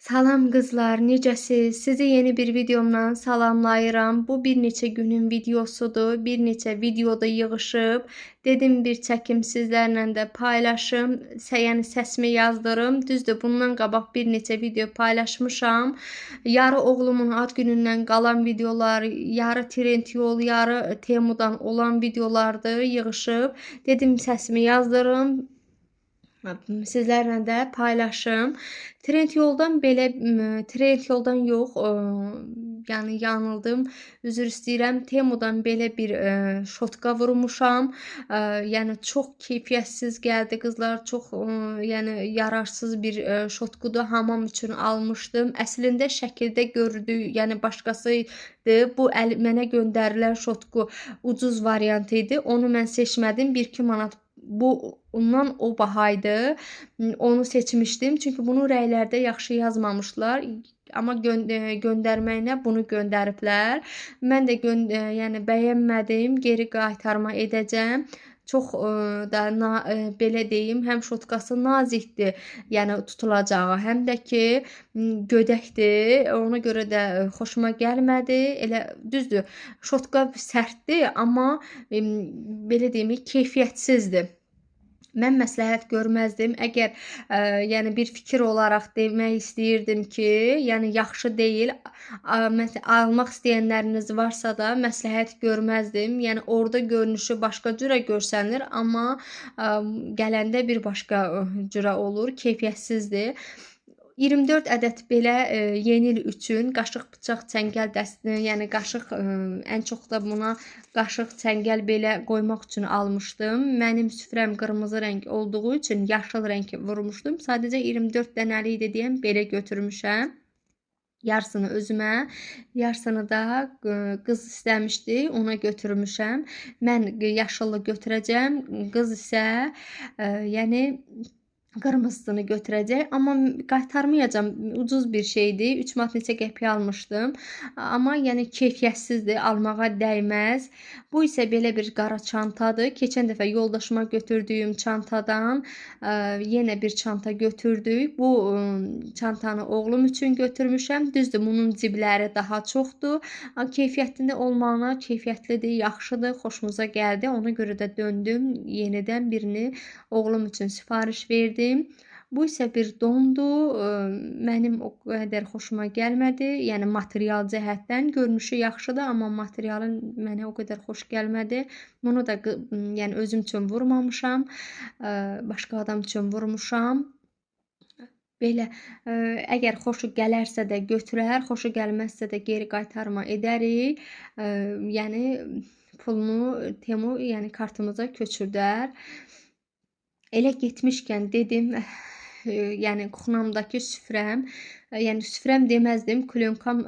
Salam qızlar, necəsiz? Sizi yeni bir videomdan salamlayıram. Bu bir neçə günün videosudur. Bir neçə videoda yığışıb. Dedim bir çəkim sizlərlə də paylaşım. Yəni səsimi yazdırım. Düzdür, bundan qabaq bir neçə video paylaşmışam. Yarı oğlumun ad günündən qalan videolar, yarı Trendyol, yarı Temudan olan videolardır yığışıb. Dedim səsimi yazdırım. Sizlərlə də paylaşım. Trendyoldan belə, Trendyoldan yox, yəni yanıldım. Üzr istəyirəm. Temudan belə bir şotka vurmuşam. Yəni çox keyfiyyətsiz gəldi qızlar. Çox yəni yararsız bir şotkudur. Hamam üçün almışdım. Əslində şəkildə gördüyü, yəni başqası idi. Bu mənə göndərilən şotku ucuz variantı idi. Onu mən seçmədim. 1-2 manat bu ondan o bahaydı. Onu seçmişdim. Çünki bunu rəylərdə yaxşı yazmamışlar. Amma göndərməyinə bunu göndəriblər. Mən də yəni bəyənmədim. Geri qaytarma edəcəm. Çox da belə deyim, həm şotkası nazikdir, yəni tutulacağı, həm də ki gödəkdir. Ona görə də xoşuma gəlmədi. Elə düzdür, şotka sərtdir, amma belə deyim, keyfiyyətsizdir. Mən məsləhət görməzdim. Əgər yəni bir fikir olaraq demək istəyirdim ki, yəni yaxşı deyil. Məsələn, almaq istəyənləriniz varsa da məsləhət görməzdim. Yəni orada görünüşü başqa cürə görsənir, amma gələndə bir başqa cürə olur, keyfiyyətsizdir. 24 ədəd belə yeni il üçün qaşıq, bıçaq, çəngəl dəstini, yəni qaşıq, ən çox da buna qaşıq, çəngəl belə qoymaq üçün almışdım. Mənim süfrəm qırmızı rəng olduğu üçün yaşıl rəng vurmuşdum. Sadəcə 24 dənəli idi deyəm, belə götürmüşəm. Yarısını özümə, yarısını da qız istəmişdi, ona götürmüşəm. Mən yaşılı götürəcəm, qız isə yəni qırmızısını götürəcək, amma qaytarmayacağam. Ucuz bir şeydir. 3 manat neçə qəpiyə almışdım. Amma yəni keyfiyyətsizdir, almağa dəyməz. Bu isə belə bir qara çantadır. Keçən dəfə yoldaşıma götürdüyüm çantadan yenə bir çanta götürdük. Bu çantanı oğlum üçün götürmüşəm. Düzdür, bunun cibləri daha çoxdur. Keyfiyyətli olmağına keyfiyyətlidir, yaxşıdır, xoşumuza gəldi. Ona görə də döndüm. Yenidən birini oğlum üçün sifariş verdim. Bu isə bir dondur. Mənim o qədər xoşuma gəlmədi. Yəni material cəhətdən görünüşü yaxşıdır, amma materialı mənə o qədər xoş gəlmədi. Bunu da yəni özüm üçün vurmamışam. Başqa adam üçün vurmuşam. Belə, əgər xoşu gələrsə də götürər, xoşu gəlməzsə də geri qaytarma edərik. Yəni pulunu Temu, yəni kartımıza köçürdər. Elə getmişkən dedim, yəni kuxnamdakı süfrəm, yəni süfrəm deməzdim, klyonkam,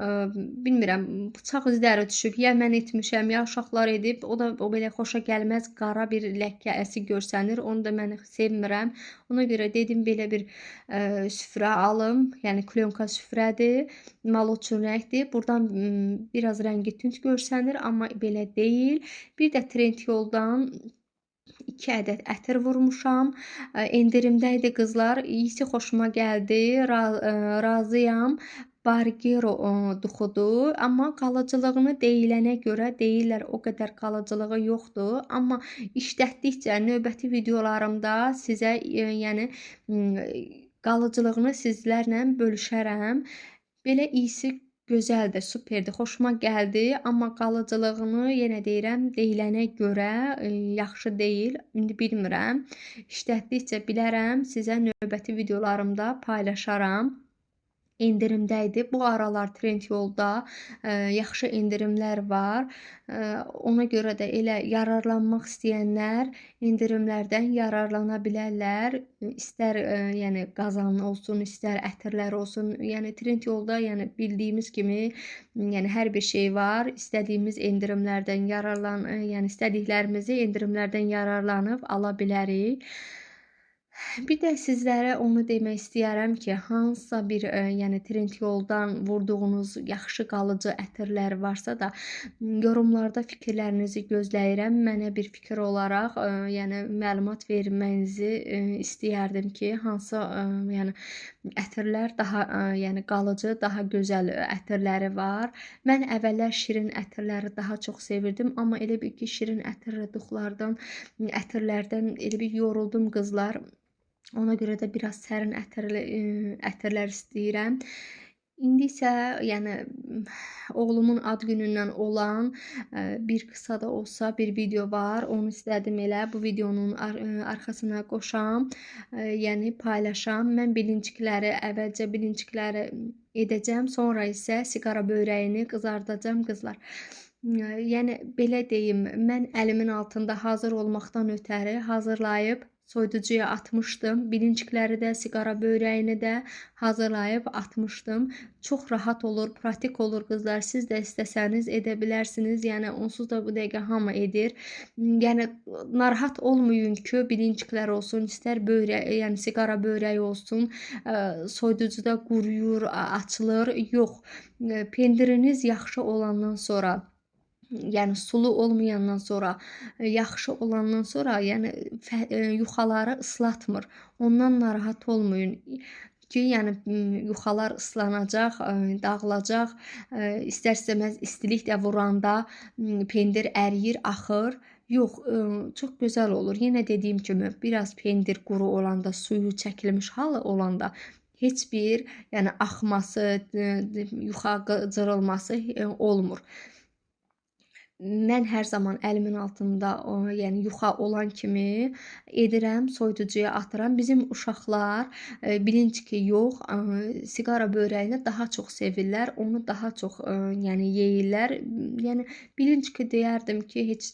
bilmirəm, bıçaq izləri düşüb, ya mən etmişəm, ya uşaqlar edib, o da o belə xoşa gəlməz qara bir ləkəsi görsənir, onu da mən sevmirəm. Ona görə dedim, belə bir süfrə alım, yəni kliyonka süfrədir, maloçun rəngdir, buradan biraz rəngi tünd görsənir, amma belə deyil. Bir də Trendyoldan 2 ədəd ətir vurmuşam. Endirimdə idi qızlar. İyisi xoşuma gəldi. Razıyam. Bargero duxudur. Amma qalıcılığını deyilənə görə deyirlər o qədər qalıcılığı yoxdur. Amma işlətdikcə növbəti videolarımda sizə yəni qalıcılığını sizlərlə bölüşərəm. Belə iyisi gözəldir, superdir, xoşuma gəldi, amma qalıcılığını yenə deyirəm, deyilənə görə yaxşı deyil. İndi bilmirəm. İşlətdikcə bilərəm, sizə növbəti videolarımda paylaşaram. Endirimdə idi. Bu aralar Trendyolda yaxşı endirimlər var. Ona görə də elə yararlanmaq istəyənlər endirimlərdən yararlana bilərlər. İstər yəni qazan olsun, istər ətirlər olsun. Yəni Trendyolda yəni bildiyimiz kimi yəni hər bir şey var. İstədiyimiz endirimlərdən yararlan, yəni istədiklərimizi endirimlərdən yararlanıb ala bilərik. Bir də sizlərə onu demək istəyərəm ki, hansısa bir yəni Trendyoldan vurduğunuz yaxşı qalıcı ətirlər varsa da yorumlarda fikirlərinizi gözləyirəm. Mənə bir fikir olaraq, yəni məlumat verməyinizi istəyərdim ki, hansı yəni ətirlər daha yəni qalıcı, daha gözəl ətirləri var. Mən əvvəllər şirin ətirləri daha çox sevirdim, amma elə bil ki, şirin ətirli duxlardan, ətirlərdən elə bir yoruldum qızlar. Ona görə də biraz sərin ətirlər istəyirəm. İndi isə yəni oğlumun ad günündən olan bir qısa da olsa bir video var. Onu istədim elə bu videonun arxasına qoşam, yəni paylaşam. Mən bilinçikləri, əvvəlcə bilinçikləri edəcəm, sonra isə siqara börəyini qızardacağam qızlar. Yəni belə deyim, mən əlimin altında hazır olmaqdan ötəri hazırlayıb soyuducuya atmışdım. Bilinçikləri də, siqara börəyini də hazırlayıb atmışdım. Çox rahat olur, pratik olur qızlar. Siz də istəsəniz edə bilərsiniz. Yəni onsuz da bu dəqiqə hamı edir. Yəni narahat olmayın ki, bilinçiklər olsun, istər börək, yəni siqara börəyi olsun, soyuducuda quruyur, açılır. Yox, pendiriniz yaxşı olandan sonra, yəni sulu olmayandan sonra, yaxşı olandan sonra, yəni yuxaları ıslatmır. Ondan narahat olmayın ki, yəni yuxalar ıslanacaq, dağılacaq. İstər-istəməz istilik də vuranda pendir əriyir, axır. Yox, çox gözəl olur. Yenə dediyim kimi, biraz pendir quru olanda, suyu çəkilmiş halı olanda heç bir, yəni axması, yuxa cırılması olmur. Mən hər zaman əlimin altında, yəni yuxa olan kimi edirəm, soyuducuya atıram. Bizim uşaqlar bilinç ki yox, siqara börəyini daha çox sevirlər, onu daha çox yəni yeyirlər. Yəni bilinç ki deyərdim ki, heç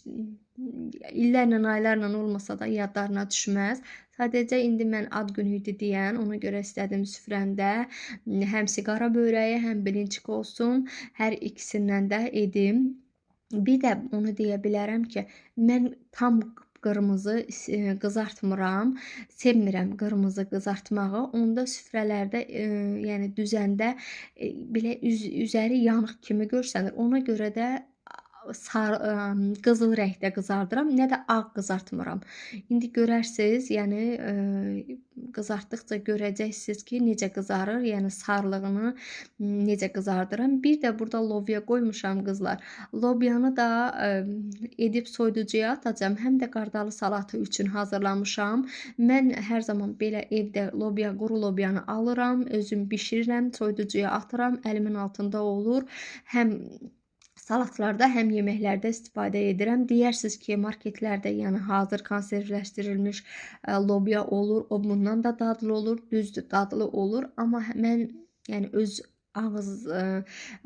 illərlə, aylarla olmasa da yadlarına düşməz. Sadəcə indi mən ad günü idi deyən, ona görə istədim süfrəmdə həm siqara börəyi, həm bilinçik olsun, hər ikisindən də edim. Bir də onu deyə bilərəm ki, mən tam qırmızı qızartmıram, sevmirəm qırmızı qızartmağı. Onda süfrələrdə, yəni düzəndə belə üzəri yanıq kimi görsənir. Ona görə də sarı, qızıl rəngdə qızardıram, nə də ağ qızartmıram. İndi görərsiniz, yəni qızartdıqca görəcəksiniz ki, necə qızarır, yəni sarılığını necə qızardıram. Bir də burada lobya qoymuşam qızlar. Lobyanı da edib soyuducuya atacağam. Həm də qardalı salatı üçün hazırlamışam. Mən hər zaman belə evdə lobya, quru lobyanı alıram, özüm bişirirəm, soyuducuya atıram, əlimin altında olur. Həm salatlarda, həm yeməklərdə istifadə edirəm. Deyərsiniz ki, marketlərdə yəni hazır konservləşdirilmiş lobya olur, o bundan da dadlı olur, düzdür, dadlı olur. Amma mən yəni öz ağız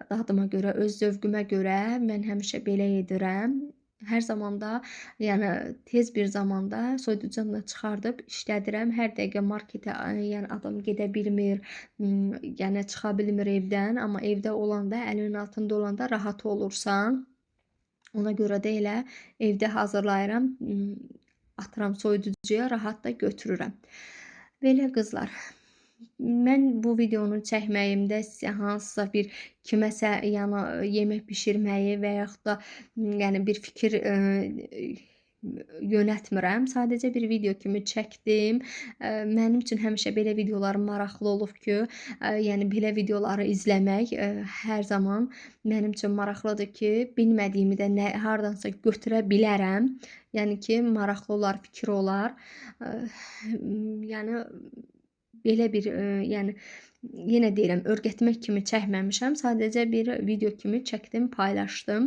dadıma görə, öz zövqümə görə mən həmişə belə edirəm. Hər zaman da, yəni tez bir zamanda soyuducudan da çıxardıb işlədirəm. Hər dəqiqə marketə, yəni adam gedə bilmir, yəni çıxa bilmir evdən, amma evdə olanda, əlinin altında olanda rahat olursan. Ona görə də elə evdə hazırlayıram, atıram soyuducuya, rahat da götürürəm. Belə qızlar, mən bu videonu çəkməyimdə sizə hansısa bir kiməsə yəni yemək bişirməyi və yaxud da yəni bir fikir yönətmirəm. Sadəcə bir video kimi çəkdim. Mənim üçün həmişə belə videolar maraqlı olub ki, yəni belə videoları izləmək hər zaman mənim üçün maraqlıdır ki, bilmədiyimi də nə hardansa götürə bilərəm. Yəni ki, maraqlı olar, fikir olar. Yəni belə bir, yəni yenə deyirəm, öyrətmək kimi çəkməmişəm. Sadəcə bir video kimi çəkdim, paylaşdım.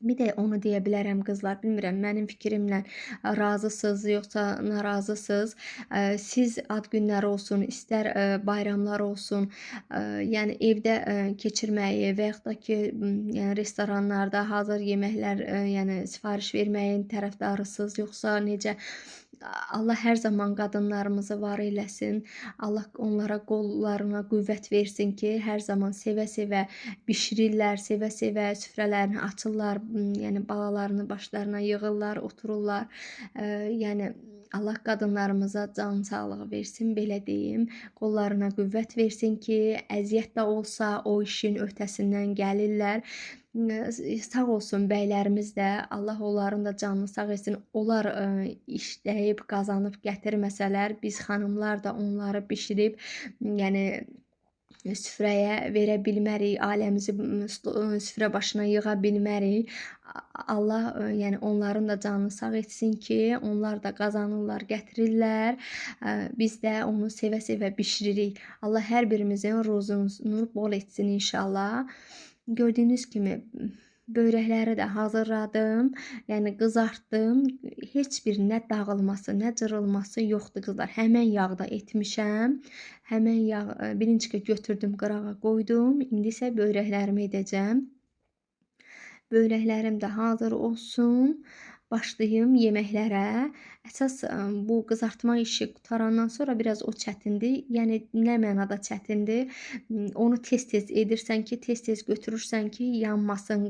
Bir də onu deyə bilərəm qızlar, bilmirəm mənim fikrimlə razısınız yoxsa narazısınız. Siz ad günləri olsun, istər bayramlar olsun, yəni evdə keçirməyi və yaxud da ki, yəni restoranlarda hazır yeməklər, yəni sifariş verməyin tərəfdarısınız yoxsa necə? Allah hər zaman qadınlarımızı var eləsin. Allah onlara qollarına qüvvət versin ki, hər zaman sevə-sevə bişirirlər, sevə-sevə süfrələrini açırlar, yəni balalarını başlarına yığırlar, otururlar. Yəni Allah qadınlarımıza can sağlığı versin, belə deyim. Qollarına qüvvət versin ki, əziyyət də olsa o işin öhdəsindən gəlirlər. Sağ olsun bəylərimiz də, Allah onların da canını sağ etsin. Onlar işləyib, qazanıb gətirməsələr, biz xanımlar da onları bişirib, yəni süfrəyə verə bilmərik, ailəmizi süfrə başına yığa bilmərik. Allah yəni onların da canını sağ etsin ki, onlar da qazanırlar, gətirirlər. Biz də onu sevə-sevə bişiririk. Allah hər birimizin ruzunu bol etsin inşallah. Gördüyünüz kimi börəkləri də hazırladım, yəni qızartdım. Heç bir nə dağılması, nə cırılması yoxdur qızlar. Həmən yağda etmişəm. Həmən yağ birinci götürdüm, qırağa qoydum. İndi isə börəklərimi edəcəm. Börəklərim də hazır olsun. Başlayım yeməklərə. Əsas bu qızartma işi qutarandan sonra biraz o çətindir. Yəni nə mənada çətindir? Onu tez-tez edirsən ki, tez-tez götürürsən ki, yanmasın,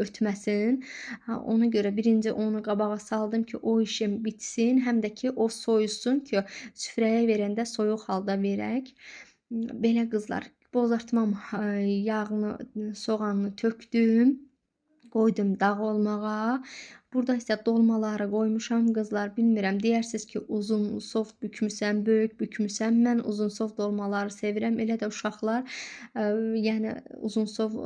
ötməsin. Ona görə birinci onu qabağa saldım ki, o işim bitsin, həm də ki, o soyusun ki, süfrəyə verəndə soyuq halda verək. Belə qızlar, bozartmam yağını, soğanını tökdüm. Qoydum dağ olmağa. Burada isə dolmaları qoymuşam qızlar. Bilmirəm, deyərsiniz ki, uzun soft bükmüsən, böyük bükmüsən. Mən uzun soft dolmaları sevirəm. Elə də uşaqlar yəni uzun soft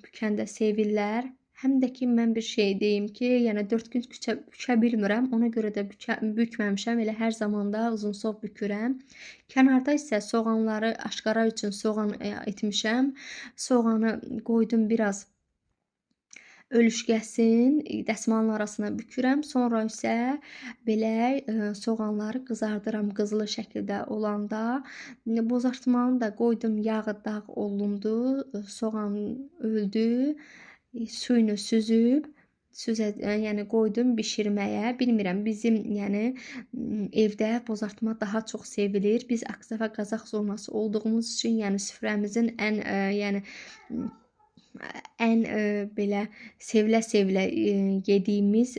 bükəndə sevirlər. Həm də ki, mən bir şey deyim ki, yəni 4 gün bükə bilmirəm. Ona görə də bükməmişəm. Elə hər zaman da uzun soft bükürəm. Kənarda isə soğanları aşqara üçün soğan etmişəm. Soğanı qoydum biraz ölüşgəsin, dəsmalın arasına bükürəm. Sonra isə belə soğanları qızardıram qızılı şəkildə olanda. Bozartmanı da qoydum, yağı dağ olundu, soğan öldü, suyunu süzüb, yəni qoydum bişirməyə. Bilmirəm, bizim yəni evdə bozartma daha çox sevilir. Biz Aksafa Qazax zonası olduğumuz üçün, yəni süfrəmizin ən yəni ən belə sevilə-sevilə yediyimiz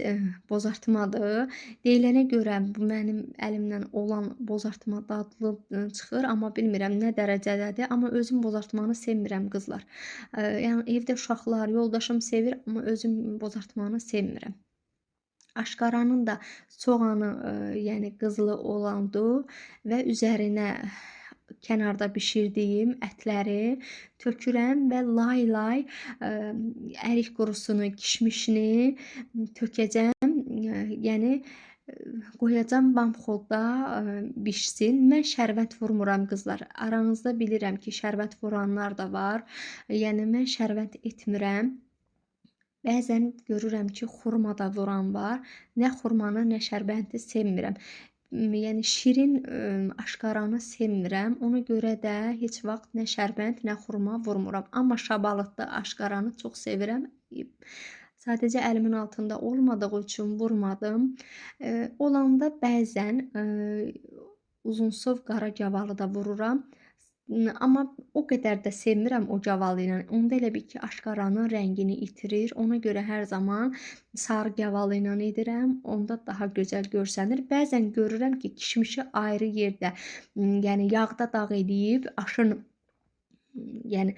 bozartmadır. Deyilənə görə bu mənim əlimdən olan bozartma dadlı çıxır, amma bilmirəm nə dərəcədədir. Amma özüm bozartmanı sevmirəm qızlar. Yəni evdə uşaqlar, yoldaşım sevir, amma özüm bozartmanı sevmirəm. Aşqaranın da soğanı yəni qızılı olandı və üzərinə kənarda bişirdiyim ətləri tökürəm və lay-lay ərik qurusunu, kişmişini tökəcəm. Yəni qoyacam bamxolda bişsin. Mən şərbət vurmuram qızlar. Aranızda bilirəm ki, şərbət vuranlar da var. Yəni mən şərbət etmirəm. Bəzən görürəm ki, xurma da vuran var. Nə xurmanı, nə şərbəti sevmirəm. Yəni şirin aşqaranı sevmirəm. Ona görə də heç vaxt nə şərbənt, nə xurma vurmuram. Amma şabalıtlı aşqaranı çox sevirəm. Sadəcə əlimin altında olmadığı üçün vurmadım. Olanda bəzən uzunsov qara gavalı da vururam. Amma o qədər də sevmirəm o gavalı ilə. Onda elə bil ki, aşqaranın rəngini itirir. Ona görə hər zaman sarı gavalı ilə edirəm. Onda daha gözəl görsənir. Bəzən görürəm ki, kişmişi ayrı yerdə, yəni yağda dağ eləyib, aşın, yəni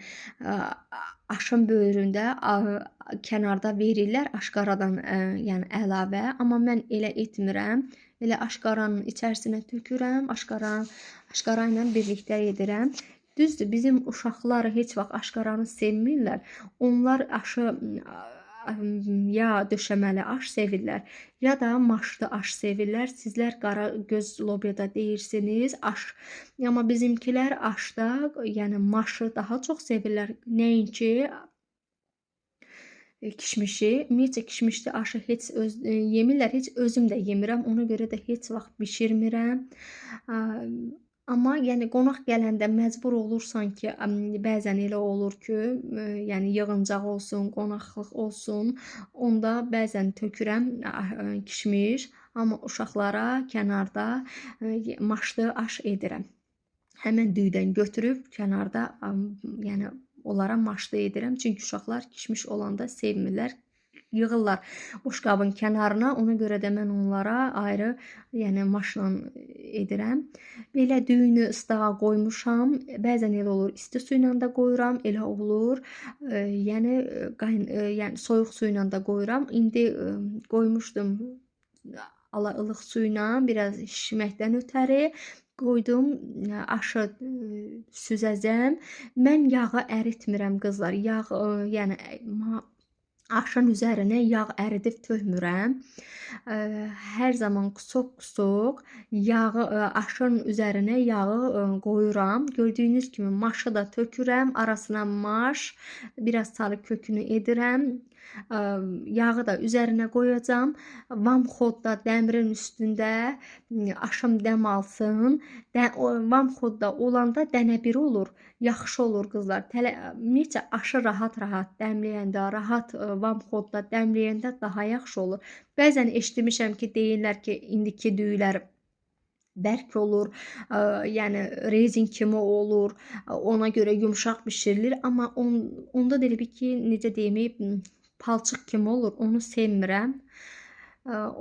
aşın böyründə kənarda verirlər aşqaradan, yəni əlavə. Amma mən elə etmirəm. Elə aşqaranın içərisinə tökürəm, aşqara ilə birlikdə edirəm. Düzdür, bizim uşaqlar heç vaxt aşqaranı sevmirlər. Onlar aşı ya döşəməli aş sevirlər, ya da maşlı aş sevirlər. Sizlər qara göz lobiyada deyirsiniz aş. Amma bizimkilər aşda, yəni maşı daha çox sevirlər. Nəinki kişmişi. Ümumiyyətcə kişmişli aşı heç yemirlər, heç özüm də yemirəm. Ona görə də heç vaxt bişirmirəm. Amma yəni qonaq gələndə məcbur olursan ki, bəzən elə olur ki, yəni yığıncaq olsun, qonaqlıq olsun, onda bəzən tökürəm kişmiş, amma uşaqlara kənarda maşlı aş edirəm. Həmən düydən götürüb kənarda, yəni onlara maşlı edirəm. Çünki uşaqlar kişmiş olanda sevmirlər. Yığırlar boşqabın kənarına. Ona görə də mən onlara ayrı, yəni maşla edirəm. Belə düyünü ıslağa qoymuşam. Bəzən elə olur, isti su ilə də qoyuram, elə olur. Yəni yəni soyuq su ilə də qoyuram. İndi qoymuşdum ala ılıq su ilə biraz şişməkdən ötəri qoydum, aşı süzəcəm. Mən yağı əritmirəm qızlar. Yağ, yəni aşın üzərinə yağ əridib tökmürəm. Hər zaman qusok-qusok yağı aşın üzərinə yağı qoyuram. Gördüyünüz kimi maşı da tökürəm. Arasına maş, biraz sarı kökünü edirəm. Yağı da üzərinə qoyacağam. Vamxodda dəmirin üstündə aşım dəm alsın. Vamxodda olanda dənə bir olur. Yaxşı olur qızlar. Ümumiyyətcə aşı rahat-rahat dəmləyəndə, rahat vamxodda dəmləyəndə daha yaxşı olur. Bəzən eşitmişəm ki, deyirlər ki, indiki düyülər bərk olur, yəni rezin kimi olur, ona görə yumşaq bişirilir. Amma onda da elə bir ki, necə deyim, palçıq kimi olur, onu sevmirəm.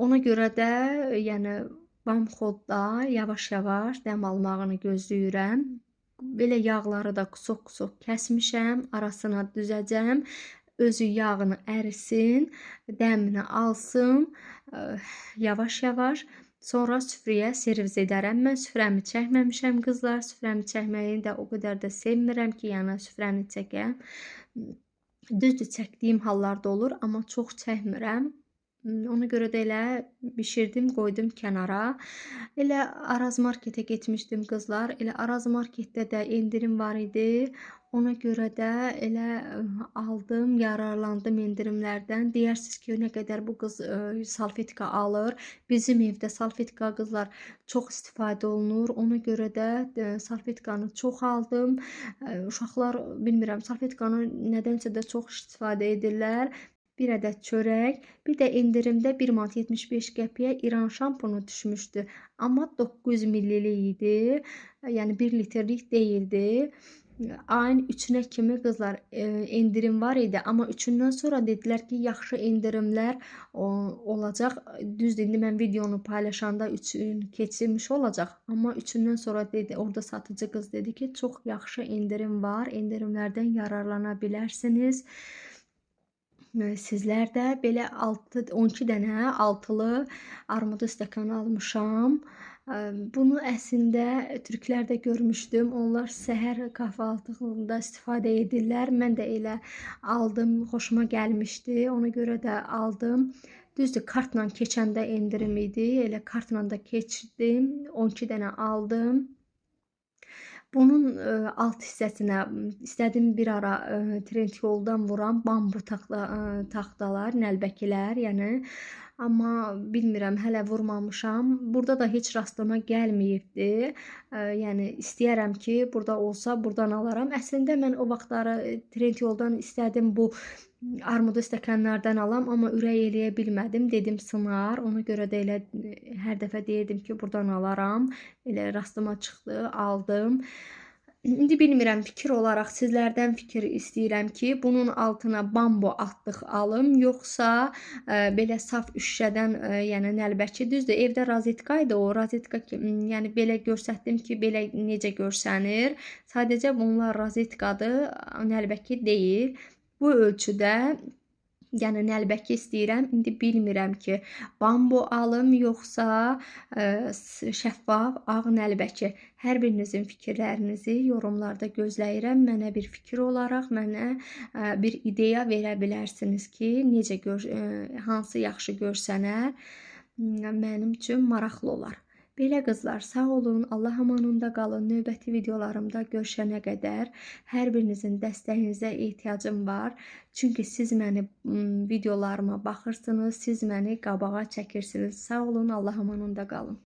Ona görə də yəni vamxodda yavaş-yavaş dəm almağını gözləyirəm. Belə yağları da qusok-qusok kəsmişəm, arasına düzəcəm. Özü yağını ərisin, dəmini alsın, yavaş-yavaş. Sonra süfrəyə servis edərəm. Mən süfrəmi çəkməmişəm qızlar. Süfrəmi çəkməyi də o qədər də sevmirəm ki, yəni süfrəni çəkəm. Düzdür, çəkdiyim hallarda olur, amma çox çəkmirəm. Ona görə də elə bişirdim, qoydum kənara. Elə Araz marketə getmişdim qızlar. Elə Araz marketdə də endirim var idi. Ona görə də elə aldım, yararlandım endirimlərdən. Deyərsiniz ki, nə qədər bu qız salfetka alır. Bizim evdə salfetka qızlar çox istifadə olunur. Ona görə də salfetkanı çox aldım. Uşaqlar, bilmirəm, salfetkanı nədənsə də çox istifadə edirlər. Bir ədəd çörək, bir də endirimdə 1 manat 75 qəpiyə İran şampunu düşmüşdü. Amma 900 millilik idi, yəni 1 litrlik deyildi. Ayın 3-ünə kimi qızlar endirim var idi, amma 3-ündən sonra dedilər ki, yaxşı endirimlər olacaq. Düzdür, indi mən videonu paylaşanda 3-ün keçirmiş olacaq, amma 3-ündən sonra dedi, orada satıcı qız dedi ki, çox yaxşı endirim var, endirimlərdən yararlana bilərsiniz. Sizlər də belə 12 dənə altılı armudu stəkanı almışam. Bunu əslində türklərdə görmüşdüm. Onlar səhər kahvaltılığında istifadə edirlər. Mən də elə aldım, xoşuma gəlmişdi. Ona görə də aldım. Düzdür, kartla keçəndə endirim idi. Elə kartla da keçdim. 12 dənə aldım. Bunun alt hissəsinə istədim bir ara Trendyoldan vuram bambu taxtalar, nəlbəkilər, yəni amma bilmirəm, hələ vurmamışam. Burada da heç rastıma gəlməyibdi. Yəni istəyərəm ki, burada olsa buradan alaram. Əslində mən o vaxtları Trendyoldan istədim bu armudu stəkanlardan alam, amma ürək eləyə bilmədim. Dedim sınar. Ona görə də elə hər dəfə deyirdim ki, buradan alaram. Elə rastıma çıxdı, aldım. İndi bilmirəm, fikir olaraq sizlərdən fikir istəyirəm ki, bunun altına bambu atdıq alım, yoxsa belə saf şüşədən, yəni nəlbəki. Düzdür, evdə rozetka idi, o rozetka ki, yəni belə göstərdim ki, belə necə görsənir. Sadəcə bunlar rozetkadır, nəlbəki deyil. Bu ölçüdə, yəni nəlbəki istəyirəm. İndi bilmirəm ki, bambu alım, yoxsa şəffaf ağ nəlbəki. Hər birinizin fikirlərinizi yorumlarda gözləyirəm. Mənə bir fikir olaraq, mənə bir ideya verə bilərsiniz ki, necə hansı yaxşı görsənər, mənim üçün maraqlı olar. Belə qızlar, sağ olun, Allah amanında qalın. Növbəti videolarımda görüşənə qədər hər birinizin dəstəyinizə ehtiyacım var. Çünki siz məni videolarıma baxırsınız, siz məni qabağa çəkirsiniz. Sağ olun, Allah amanında qalın.